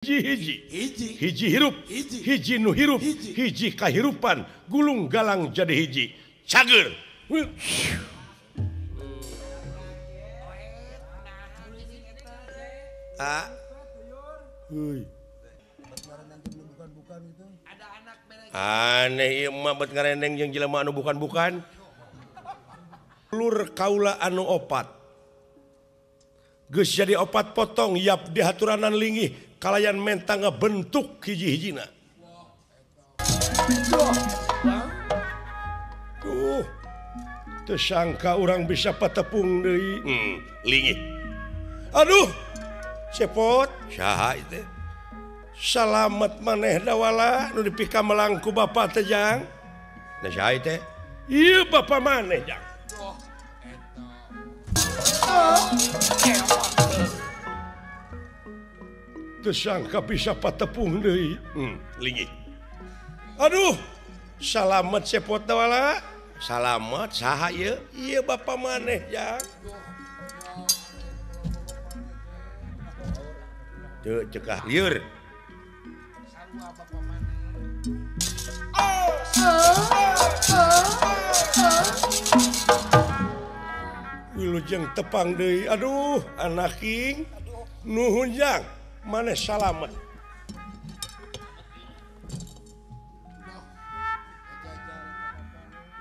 Hiji hiji hirup hiji nu hirup hiji kahirupan gulung galang jadi hiji cager. Aneh ieu mah bet ngarendeng jeung jelema anu bukan-bukan. Lur kaula anu opat geus jadi opat potong yap di haturanan linggih kalayan mentang ngabentuk hiji-hijina. Tuh, tersangka orang bisa patepung deui. Linggih. Aduh, cepot saha itu? Salamet maneh dawala nu dipika melangku bapak teh jang. Nah saha teh? Ieu bapak maneh jang. Tersangka bisa patepung deui. Linggih. Aduh, salamet cepot dawala. Salamet saha ieu? Ieu bapak maneh jang. Teu cekah lieur. Wilujeng tepang deui. Aduh, anaking nuhun jang, maneh salamet.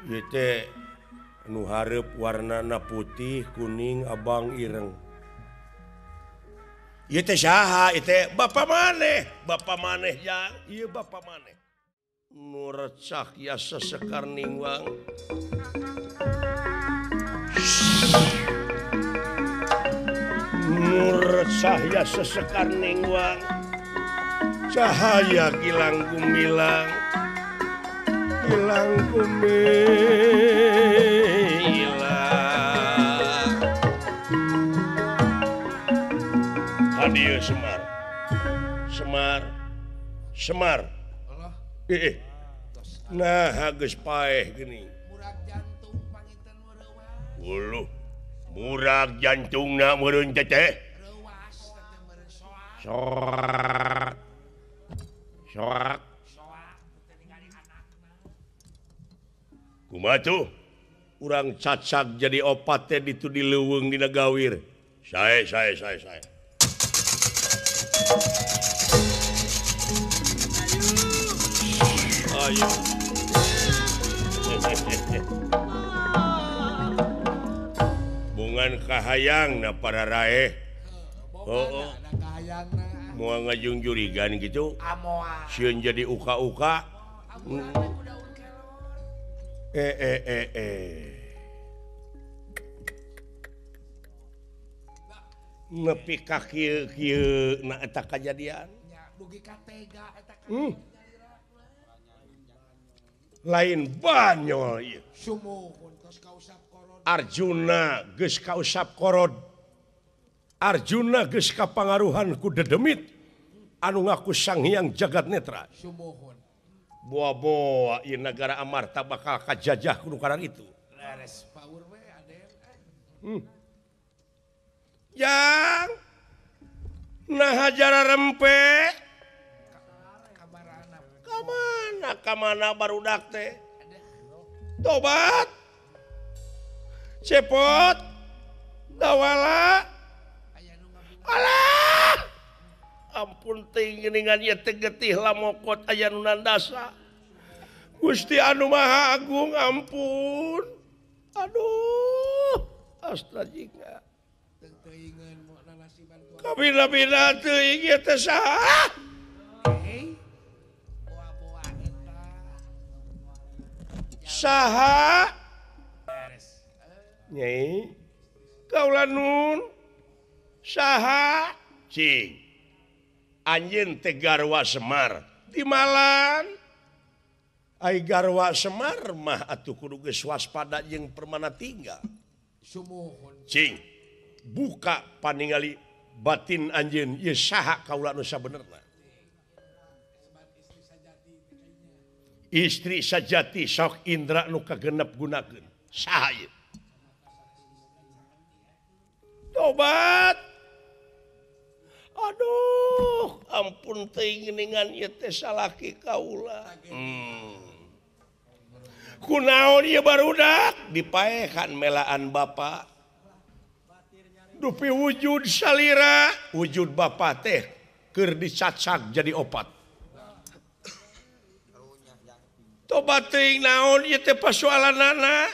Ieu teh nu hareup warnana putih, kuning, abang, ireng. Ieu teh saha? Ieu teh bapa maneh, bapa maneh jang, ieu bapa maneh. Nu recak yasa sekar ningwang. Nur cahaya sesekar ningwang, cahaya gilang gumilang, gilang gumilang. Hadieu Semar, Semar, Semar. Nah geus paeh geuning. Uluh, murag jantungna meureun teteh. Sorak. Sorak. Kumaha tuh? Urang cacag jadi opat teh ditu di leuweung dina gawir. Sae sae sae sae. Ayo. Bungan kahayang na para raeh. Oh, moal ngajungjurigan gitu. Sieun jadi uka-uka. Nepi ka kieu-kieu na eta kajadian. Lain banyol ieu. Arjuna geus kausap korod. Arjuna geus kapangaruhan ku dedemit anu ngaku Sang Hyang Jagat Netra. Boa-boa ieu nagara Amarta bakal kajajah ku nu karang itu. Jang nah jara rempe kamana kamana barudak teh. Tobat cepot dawala. Alah, ampun teuing geuningan ieu teh getih lamokot aya nu nandasa. Gusti anu Maha Agung ampun. Aduh, astajiga. Kabina-bina teuing ieu teh saha? Saha? Nyai, kaula nun. Saha cing anjeun teh garwa Semar di Malang. Ai garwa Semar mah atuh kudu geus waspada jeung permana tinggal. Cing buka paningali batin anjeun ieu saha kaula nu sabenerna. Istri sajati sok indra nu kagenep gunakeun. Saha ieu? Tobat. Aduh, ampun teuing geuningan ieu teh salaki kaula. Kunaon ieu barudak dipaehan melaan bapa. Dupi wujud salira, wujud bapa teh keur dicacag jadi opat. Toba teuing naon ieu teh pasoalanana?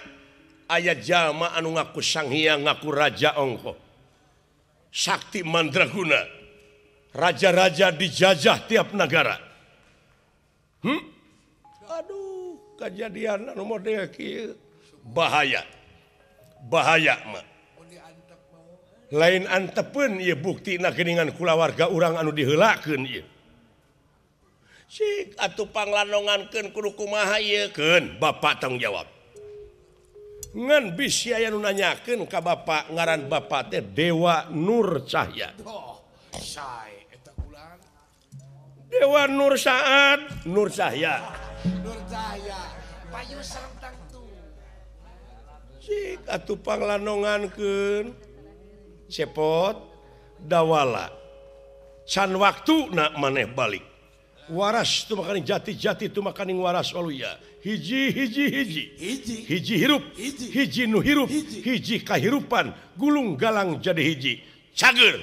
Aya jalma anu ngaku Sang Hyang, ngaku raja ongkoh. Sakti mandraguna. Raja-raja dijajah tiap negara. Aduh, kejadian anu model kieu bahaya. Bahaya mah. Lain antepeun ieu buktina geuningan kulawarga urang anu diheulakeun ieu. Sik atuh panglanongankeun kudu kumaha ieu keun bapak tanggung jawab. Ngan bisi aya nu nanyakeun ka bapak ngaran bapak teh Dewa Nur Cahya. Dewa Nur Saad, Nur Cahya. Nur Cahya. Payu serem tangtu. Sik atuh panglanongankeun. Cepot dawala. Can waktuna maneh balik. Waras tu makaning jati-jati tu makaning waras waluya. Hiji hiji hiji. Hiji. Hiji hirup. Hiji. Hiji nu hirup. Hiji. Hiji kahirupan gulung galang jadi hiji. Cager.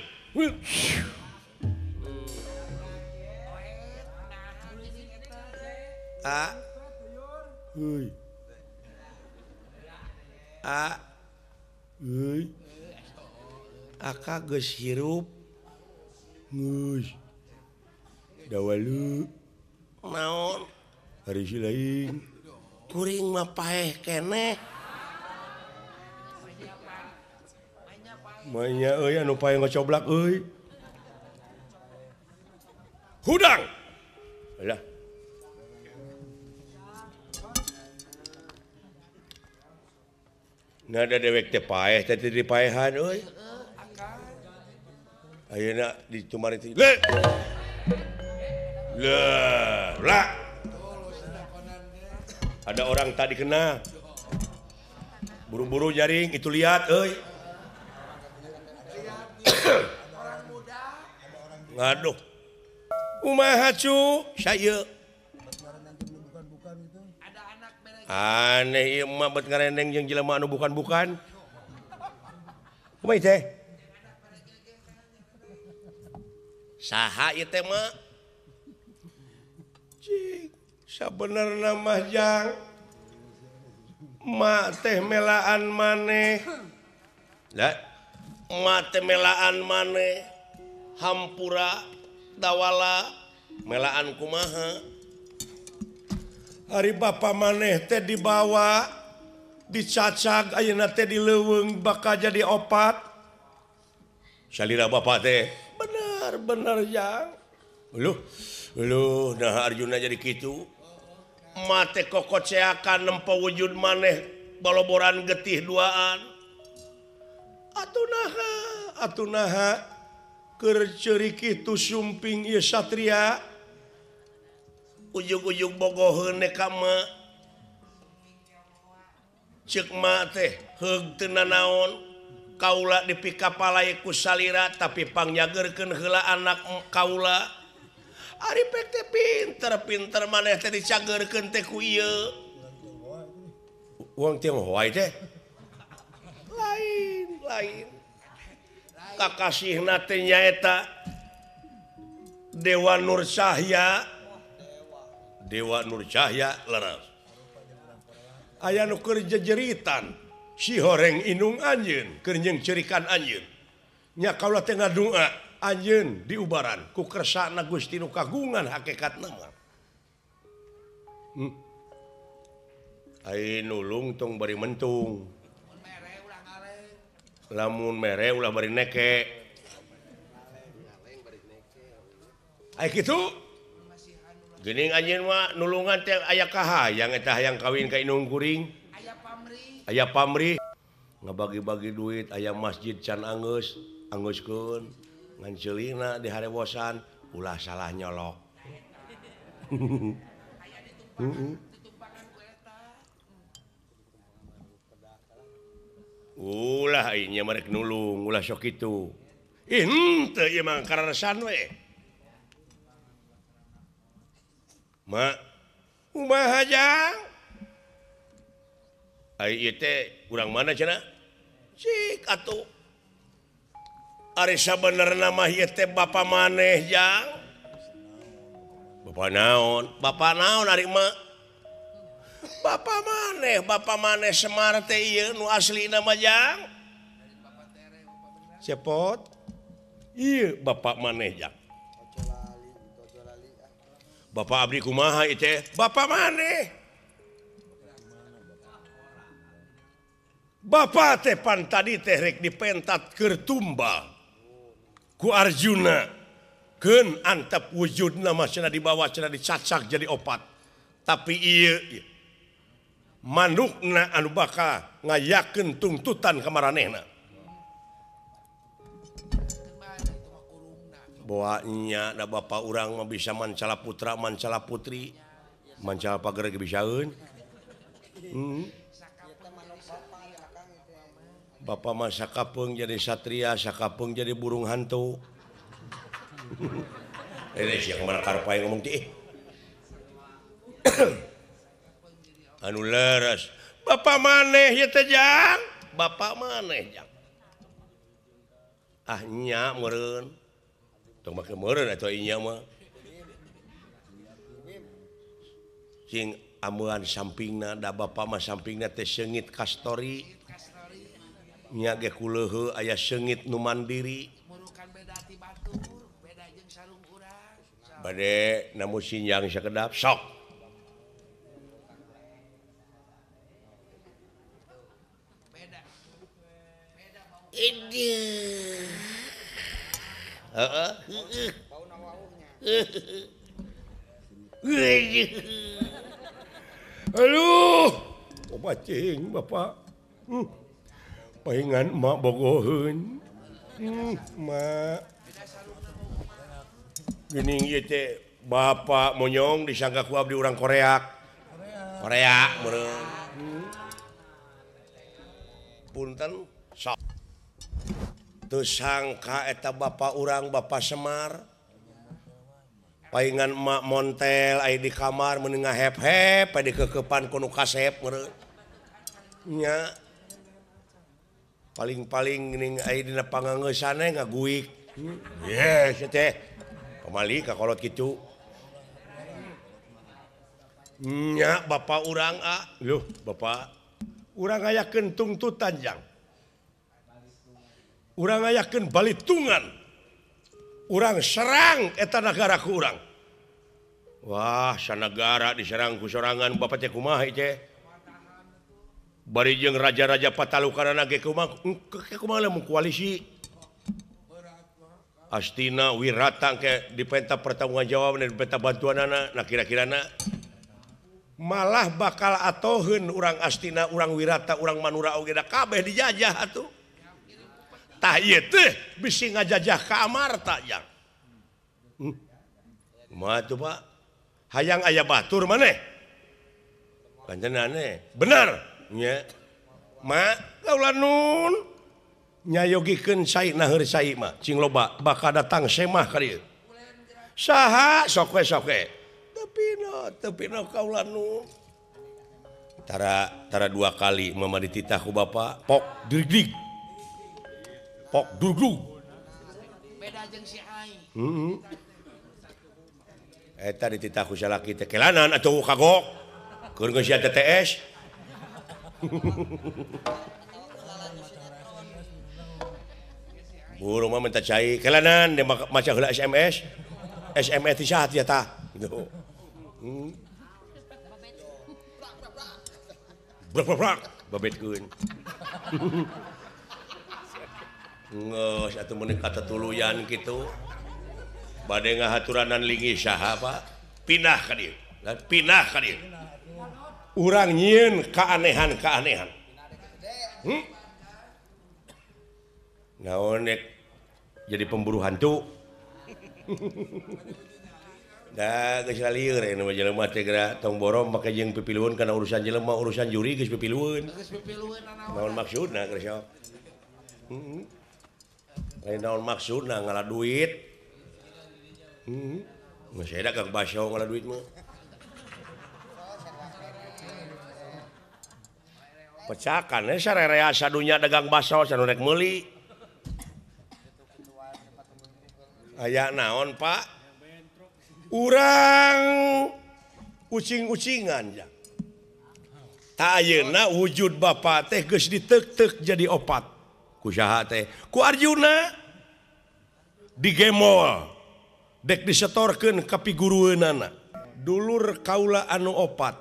A. Heuy. A. Heuy. Aka geus hirup. Geus. Dawalu. Naon? Hari si lain. Kuring mah paeh keneh. Manya euy anu paeh ngocoblak euy. Hudang. Alah. Nada dewek teh paeh teh teu dipaehan euy. Ayeuna ditumari teh. Le. Lah, lah. Ada orang tak dikenal. Buru-buru jaring itu lihat euy. Ngaduh. Kumaha cu? Saya. Aneh ieu mah bet ngarendeng jeung jelema anu bukan-bukan. Kumaha teh? Saha ieu teh mah? Cik, sabenerna mah jang mak teh melaan maneh. Lah, mak teh melaan maneh. Hampura dawala melaan kumaha? Ari bapa maneh teh dibawa dicacag ayeuna teh dileuweung bakal jadi opat. Salira bapa teh bener-bener jang. Uluh, uluh, nah Arjuna jadi kitu. Mate kokoceakan nempo wujud maneh baloboran getih duaan. Atuh naha keur ceurik kitu sumping ieu satria. Ujug-ujug bogoheun ka ma. Ceuk ma teh heug teu nanaon. Kaula dipikapalai ku salira tapi pangjageurkeun heula anak kaula. Ari pek teh pinter-pinter maneh teh dicageurkeun teh ku ieu. Uang Tionghoa teh. Lain, lain. Kakasihna teh nyaeta Dewa Nur Cahya. Dewa Nur Cahya leres. Aya nu keur jejeritan, si horeng indung anjeun keur jeung ceurikan anjeun. Nya kaula teh ngadua anjeun diubaran ku kersana Gusti nu kagungan hakikatna mah. Ai nulung tong bari mentung. Lamun mere ulah bari neke. Ai kitu. Geuning anjeun mah nulungan teh aya kahayang eta hayang kawin ka indung kuring. Aya pamrih. Aya pamrih. Ngabagi-bagi duit aya masjid can anggeus, anggeuskeun. Ngan ceulina diharewosan ulah salah nyolok. Ulah ieu nya marek nulung, ulah sok kitu. Ih henteu ieu mah kararesan we. Mak kumaha jang? Ai ieu teh urang mana cenah? Cik atuh. Ari sabenerna mah ieu teh bapa maneh jang. Bapak naon? Bapak naon ari mak? Bapak maneh Semar teh ieu nu aslina mah jang. Cepot. Ieu bapak maneh jang. Bapak abdi kumaha ieu teh? Bapak maneh. Bapak teh pan tadi teh rek dipentat keur tumbal ku Arjuna. Keun antep wujudna mah cenah dibawa cenah dicacak jadi opat. Tapi ieu manukna anu bakal ngayakeun tungtutan ka maranehna. Boa nya da bapa urang mah bisa mancala putra, mancala putri, mancala pager ge bisaeun. Bapak mah sakapeung jadi satria, sakapeung jadi burung hantu. Ini siang mana karpai ngomong teh. Anu leres. Bapak maneh ieu teh jang? Bapak maneh jang. Ah nya meureun. Tong make meureun atuh inya mah. Cing amuan sampingna da bapak mah sampingna teh seungit kastori. Nya ge kuleuheu aya seungit nu mandiri. Bade namu sinjang sakedap sok. Heeh. Aduh, obat cing bapak. Paingan emak bogoheun. Mak. Geuning ieu teh bapak monyong disangka ku abdi urang Korea. Korea meureun. Punten sok. Teu sangka eta bapak urang Bapak Semar. Paingan emak montel aya di kamar meuni ngahep-hep aya dikekepan ku nu kasep meureun. Nya. Paling-paling geuning aya dina pangangeusan we ngaguik. Yes teh. Pamali ka kolot kitu. Nya bapak urang a, loh bapak urang ngayakeun tungtutan jang. Urang ngayakeun balitungan. Urang serang eta nagara ku urang. Wah, sanagara diserang ku sorangan bapak teh kumaha ieu teh? Bari jeung raja-raja patalukanana ge kumaha kumaha lamun koalisi. Astina Wirata ke dipenta pertanggungjawab dan dipenta bantuanana nah kira-kirana malah bakal atoheun urang Astina, urang Wirata, urang Manura oge da kabeh dijajah atuh. Tah ieu teh bisi ngajajah ka Amarta jang. Kumaha tuh Pak? Hayang aya batur maneh? Kancenane. Bener nya. Ma kaula nun nyayogikeun cai naheur cai mah cing loba bakal datang semah ka dieu. Saha sok we sok we. Tepina kaula nu. Tara dua kali mama dititah ku bapa pok dirdig. Pok durgu. Beda jeung si ai. Heeh. Eta dititah ku salaki teh kelanan atuh kagok. Keur geus sia TTS. Burung mah minta cai kelanan dia maca heula SMS. SMS ti saha tia tah gitu. Brak brak brak babetkeun. Geus atuh meuni katatuluyan kitu. Bade ngahaturanan linggih saha Pak? Pindah ka dieu. Pindah ka dieu. Urang nyieun keanehan-keanehan. Naon nek jadi pemburu hantu. Da geus lieur anu mah jelema teh geura tong borong make jeung pipilueun kana urusan jelema urusan juri geus pipilueun. Geus pipilueun naon maksudna geus. Lain naon maksudna ngala duit. Geus aya dagang baso ngala duit mah. Pecakan we sarerea sadunya dagang baso sanu rek meuli. Aya naon Pak? Urang ucing-ucingan ja. Ta ayeuna wujud bapa teh geus diteuk-teuk jadi opat. Ku saha teh? Ku Arjuna digemol dek disetorkeun ka pigurueunana. Dulur kaula anu opat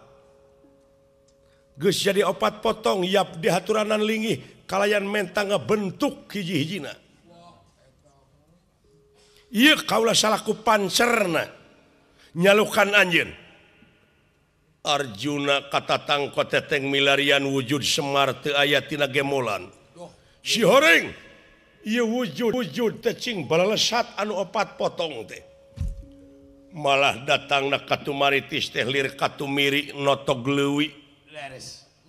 geus jadi opat potong yap dihaturanan linggih kalayan menta ngabentuk hiji-hijina. Ieu kaula salaku pancerna nyalukan anjeun. Arjuna katatang koteteng milarian wujud Semar teu aya tina gemolan. Si horeng ieu wujud teh cing balalesat anu opat potong teh. Malah datangna katumaritis teh lir katumiri notog leuwi.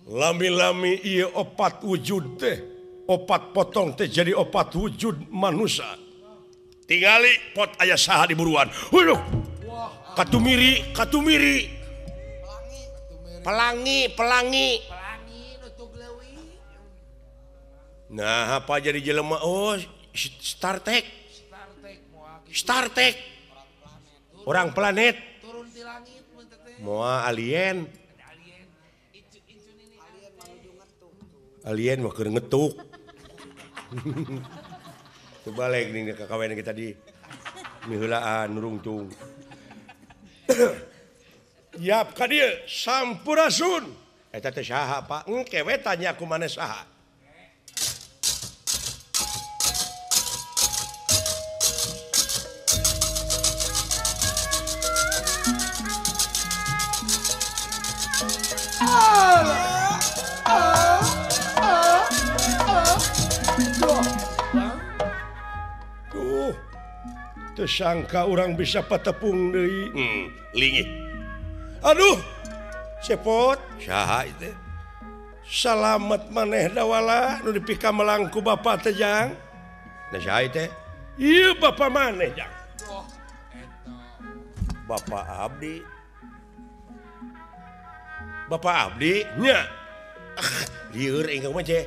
Lami-lami ieu opat wujud teh, opat potong teh jadi opat wujud manusia. Tingali pot aya saha di buruan. Waduh. Katumiri, katumiri. Pelangi, pelangi. Nah, apa jadi jelema? Oh, Star Trek. Star Trek. Orang planet. Turun di langit moa alien. Alien mah keur ngetuk. Coba lagi nih kakawen kita di miheulaan nurungtung. Yap ka dieu sampurasun. Eta teh saha Pak? Engke we tanya ku maneh saha. Tuh, tersangka orang bisa patepung deui. Lingih. Aduh, cepot. Saha itu? Salamet maneh dawala nu dipika melangku bapa teh jang. Nah saha teh? Ieu bapa maneh jang. Bapak abdi. Bapak abdi nya. Lieur ingkang mah ceh.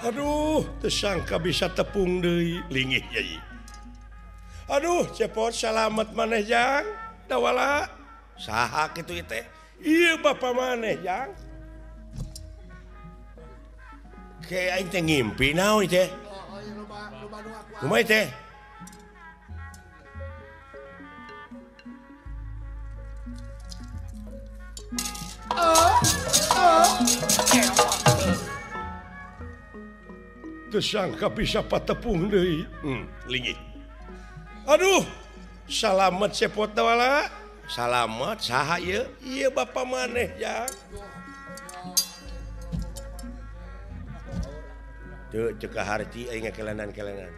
Aduh, tersangka bisa tepung deui lingih yai. Aduh, cepot salamet maneh jang. Dawala saha kitu teh? Ieu bapa maneh jang. Ke aing teh ngimpi naon teh? Kumaha teh? Tersangka bisa patepung deui. Lingih. Aduh, salamet cepot dawala. Salamet saha ieu? Ieu bapa maneh jang. Teu cek harti aing ngakelenan-kelenan.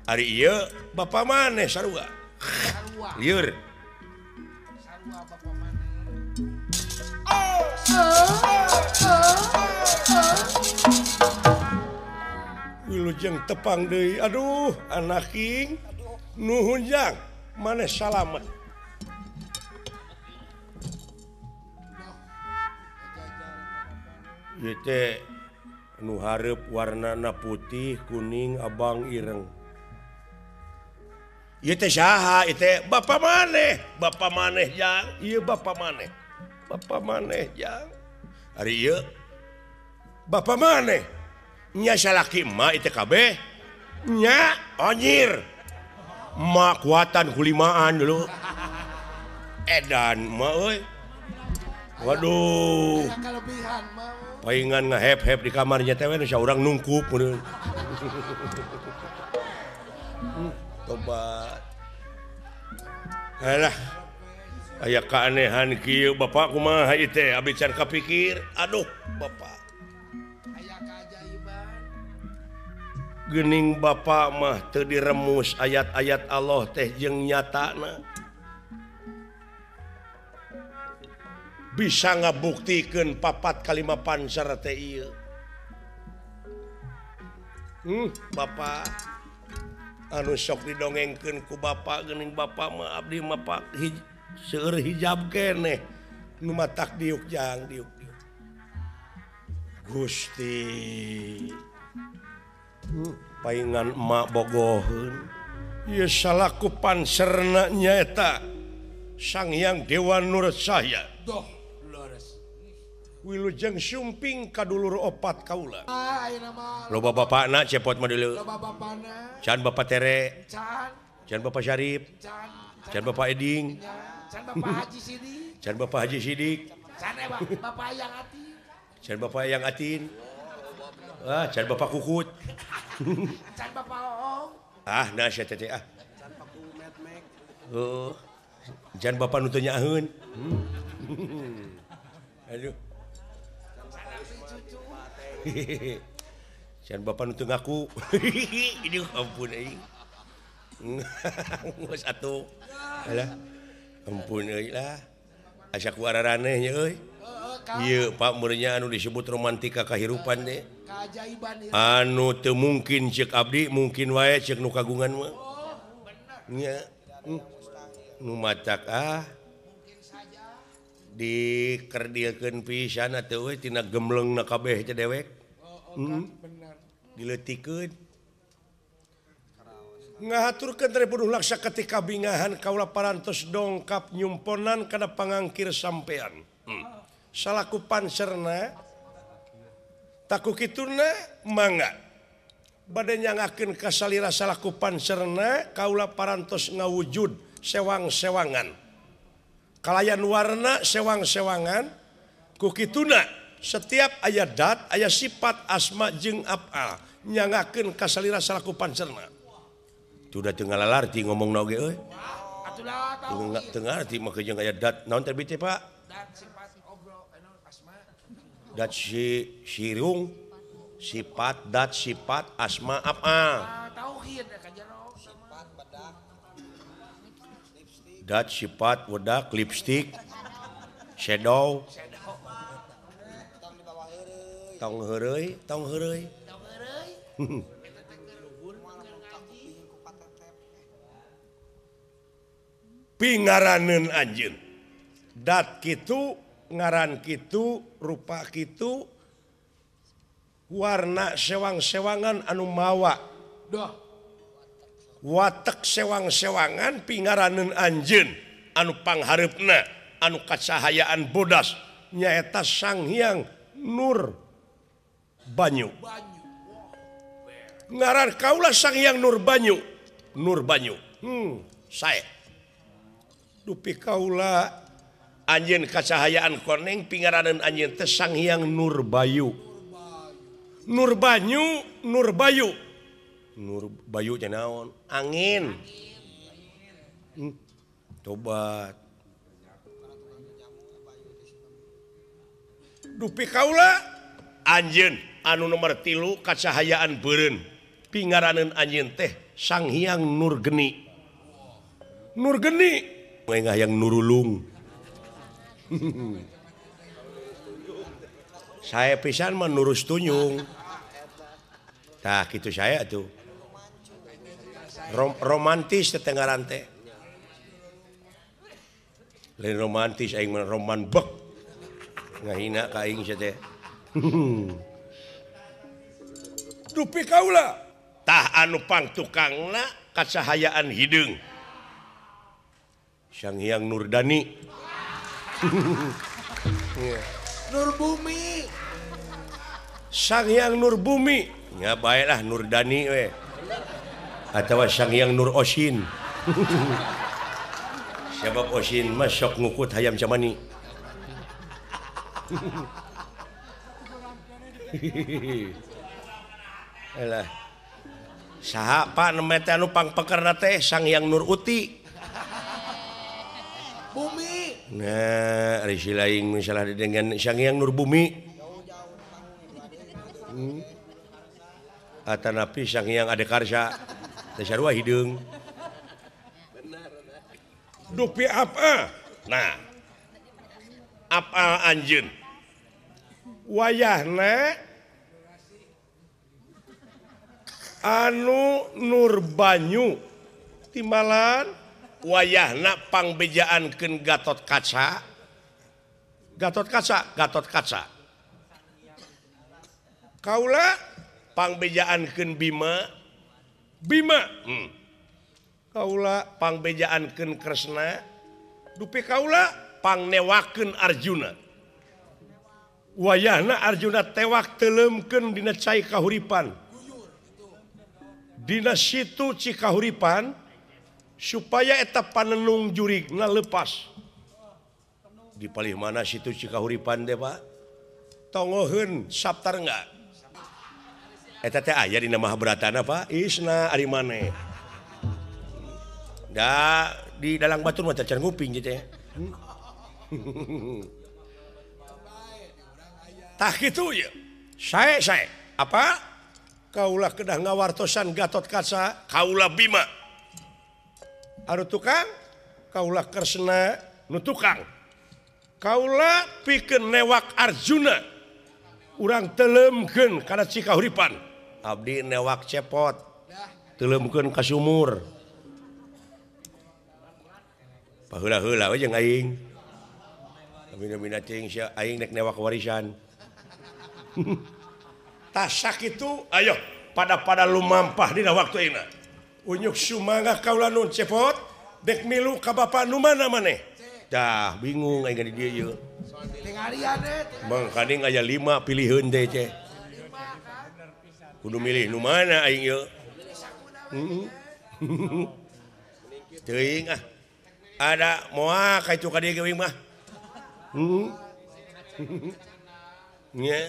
Ari ieu bapa maneh sarua. Lieur. Sarua bapa maneh. Wilujeng tepang deui. Aduh, anak king. Nuhun jang, maneh salamet. Ieu teh nu hareup warnana putih, kuning, abang, ireng. Ieu teh saha? Ieu teh bapa maneh. Bapa maneh jang. Ieu bapa maneh. Bapa maneh jang. Ari ieu bapa maneh. Nya salaki emak ieu teh kabeh. Nya anjir. Emak kuatan kulimaan dulu. Edan emak euy. Waduh. Paingan ngehep-hep di kamarnya teh we saurang nungkup meureun. Tobat. Alah. Aya keanehan kieu bapak kumaha ieu teh abdi can kapikir. Aduh, bapak. Aya keajaiban. Geuning bapak mah teu diremus ayat-ayat Allah teh jeung nyatana. Bisa ngabuktikeun papat kalima pancer teh ieu. Bapak anu sok didongengkeun ku bapak geuning bapak mah abdi mah pak seueur hijab keneh nu matak diuk jang diuk diuk. Gusti paingan emak bogoheun ieu salaku panserna nyaeta Sang Hyang Dewa Nur Cahya. Doh leres. Wilujeng sumping ka dulur opat kaula. Ah, ayeuna mah. Loba bapakna cepot mah deuleu. Loba bapana. Can Bapak Tere. Can. Can Bapak Syarif. Can. Can Bapak Eding. Can Bapak Haji Sidik. Can Bapak Haji Sidik. Can Bapak Yang Atin. Can Bapak Yang Atin. Ah, can Bapak Kukut. Can Bapak Oong. Ah, nah sia teh ah. Can Paku Metmek. Heuh. Can Bapak nu teu nyaaheun. Aduh. Can Bapak nu teu ngaku. Aduh, ampun euy. Geus atuh. Alah. Ampun euy lah. Asa ku araraneh nya euy. Ieu Pak meureunnya anu disebut romantika kahirupan teh. Keajaiban ieu. Anu teu mungkin ceuk abdi, mungkin wae ceuk nu kagungan mah. Oh, bener. Nya. Nu matak ah. Dikerdilkeun pisan atuh euy tina gemlengna kabeh teh dewek. Bener. Dileutikeun. Ngahaturkeun Tri Puduh Laksa ketika bingahan kaula parantos dongkap nyumponan kana pangangkir sampean. Salaku panserna taku kituna mangga bade nyangakeun ka salira salaku panserna kaula parantos ngawujud sewang-sewangan kalayan warna sewang-sewangan ku kituna setiap aya dat aya sifat asma jeung afal nyangakeun ka salira salaku panserna. Sudah teu ngalalarti ngomongna oge euy. Teu ngarti mah jeung aya dat naon teh Pak? Dat sifat obrol anu asma. Dat si sirung sifat dat sifat asma afal. Tauhid ka jero sifat bedak lipstik. Dat sifat wedak lipstik shadow. Tong di bawah heureuy. Tong heureuy, tong heureuy. Tong heureuy. Pingaraneun anjeun. Dat kitu, ngaran kitu, rupa kitu, warna sewang-sewangan anu mawa. Doh. Watek sewang-sewangan pingaraneun anjeun anu panghareupna anu kacahayaan bodas nyaeta Sang Hyang Nur Banyu. Ngaran kaula Sang Hyang Nur Banyu. Nur Banyu. Sae. Dupi kaula anjeun kacahayaan koneng pingaraneun anjeun teh Sang Hyang Nur Bayu. Nur Banyu, Nur Bayu. Nur Bayu teh naon? Angin. Tobat. Dupi kaula anjeun anu nomor 3 kacahayaan beureun pingaraneun anjeun teh Sang Hyang Nur Geni. Nur Geni engah yang nurulung. Saya pisan mah nurus tunyung. Tah kitu saya tuh. Romantis tetenggaran teh. Lain romantis aing mah roman bek. Ngahina ka aing sia teh. Dupi kaula tah anu pangtukangna kacahayaan hideung. Sang Hyang Nurdani. Nur Bumi. Sang Hyang Nur Bumi. Ya baiklah Nurdani we. Atawa Sang Hyang Nur Osin. Sebab Osin mah sok ngukut hayam camani. Alah. Saha Pak nu teh anu pangpekerna teh Sang Hyang Nur Uti. Bumi. Nah, ari si lain salah dengan Sang Hyang Nur Bumi. Atanapi Sang Hyang Ade Karsa. Teh sarua hideung. Dupi apa? Nah. Apa anjeun? Wayahna Anu Nur Banyu timbalan wayahna pangbejaankeun Gatot Kaca. Gatot Kaca, Gatot Kaca. Kaula pangbejaankeun Bima. Bima. Kaula pangbejaankeun Kresna. Dupi kaula pangnewakeun Arjuna. Wayahna Arjuna tewak teuleumkeun dina cai kahuripan. Dina situ Cikahuripan supaya eta panenung jurigna lepas. Di palih mana situ Cikahuripan teh Pak? Tongoheun Saptarengga. Eta teh aya dina Mahabharatana Pak? Isna ari maneh. Da di dalang batur mah can nguping gitu ya. Tah kitu ye. Sae sae. Apa? Kaula kedah ngawartosan Gatot Kaca, kaula Bima. Anu tukang, kaula Kresna nu tukang. Kaula pikeun newak Arjuna. Urang teuleumkeun kana Cikahuripan. Abdi newak cepot. Teuleumkeun ka sumur. Paheula-heula we jeung aing. Bina-bina teuing sia aing nek newak warisan. Tasak itu ayo pada-pada lumampah dina waktu ini. Unyuk sumangga kaula nun cepot dek milu ka bapa nu mana maneh. Dah bingung aing di dieu ieu. Mangkaning aya 5 piliheun teh ceh. Kudu milih nu mana aing ieu. Teuing ah. Ada moal ka itu ka dieu ge mah. Nya.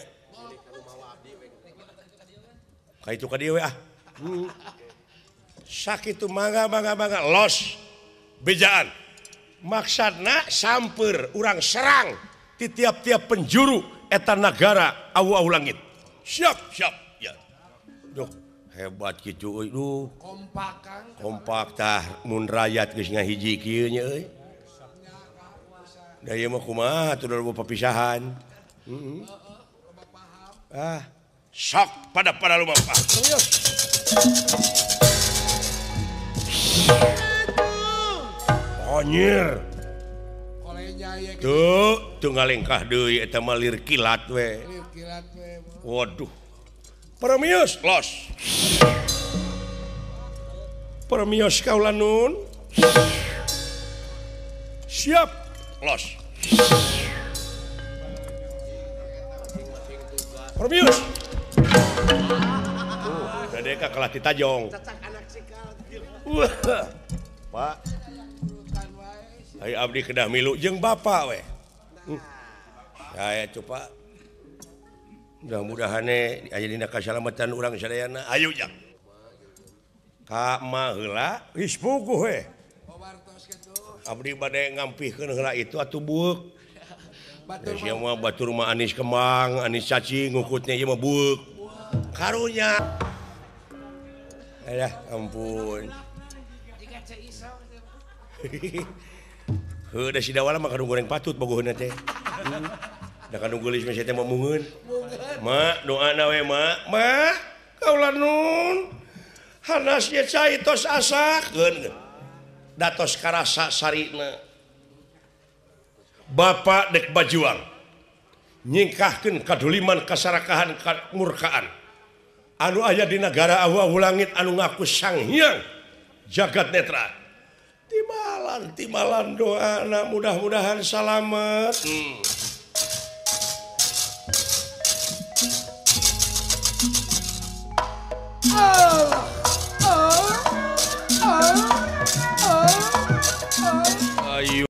Ka itu ka dieu we ah. Sakitu mangga mangga mangga los bejaan. Maksudna samper urang serang di tiap-tiap penjuru eta nagara awu-awu langit. Siap siap ya. Duh hebat kitu euy duh. Kompak kompak tah mun rakyat geus ngahiji kieu nya euy. Da ieu mah kumaha atuh loba papisahan. Heeh. Ah sok pada lumampah. Serius. Anjir. Tuh, tuh ngalengkah deui eta mah lir kilat we. Waduh. Permios los. Permios kaula nun. Siap los. Permios. Tuh, dadeka kalah ditajong. Pak. Ayo abdi kedah milu jeung bapak we. Saya coba. Mudah-mudahan aya dina kasalamatan urang sadayana. Ayo jang. Ka mah heula geus puguh we. Abdi bade ngampihkeun heula itu atuh bueuk. Sia mah batur mah anis kembang, anis cacing ngukutnya ieu mah bueuk. Karunya. Alah ampun. Heuh da si Dawala mah kanu goreng patut bogoheunna teh. Da kanu geulis mah teh mah mungeun. Ma doana we ma. Ma kaula nun. Hanas ye cai tos asakeun. Da tos karasa sarina. Bapak dek bajuang. Nyingkahkeun kaduliman kasarakahan kamurkaan. Anu aya di nagara awu-awu langit anu ngaku Sang Hyang Jagat Netra. Timalan, timalan doa na mudah-mudahan salamet. Ayo.